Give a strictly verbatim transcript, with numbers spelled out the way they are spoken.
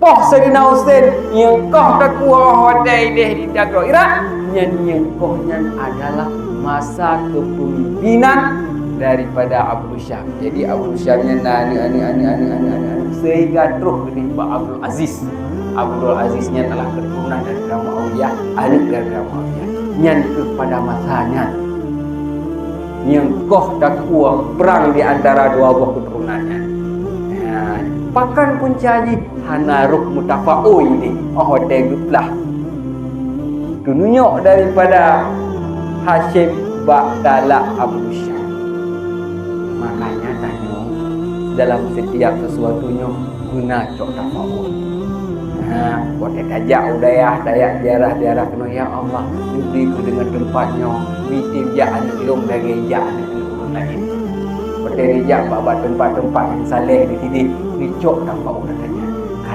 Poh Saidina Husain nyang koh takue watée idéh di nanggroe Irak, nyan nyang koh nyan adalah masa kepemimpinan daripada Abu Syam. Jadi Abu Syam nyan na aneuk, aneuk, aneuk, sehingga troh keudéh bak Abdul Aziz. Abdul Aziz nyan adalah keturunan daripada Muawiyah, aneuk daripada Muawiyah. Nyan keuh pada masa nyan nyang koh takue prang di antara dua boh keturunan nyan. Nah, pakon punca jih? Hana roh mutafaul idéh óh watée geuplah. Teuneuk daripada Hasyim bak talak Abu Syam. Makanya tanyoe dalam setiap sesuatu nyoe beuna cok tafaul. Nah, watée tajak u dayah, tajak ziarah-ziarah keunoe, "Ya Allah, neubri keu deungon teumpat nyoe, bri tem jak aneuk lôn lagée jak aneuk ureuëng laén." Watée neujak bak-bak teumpat-teumpat nyang saleh di sideh, neucok tafaul.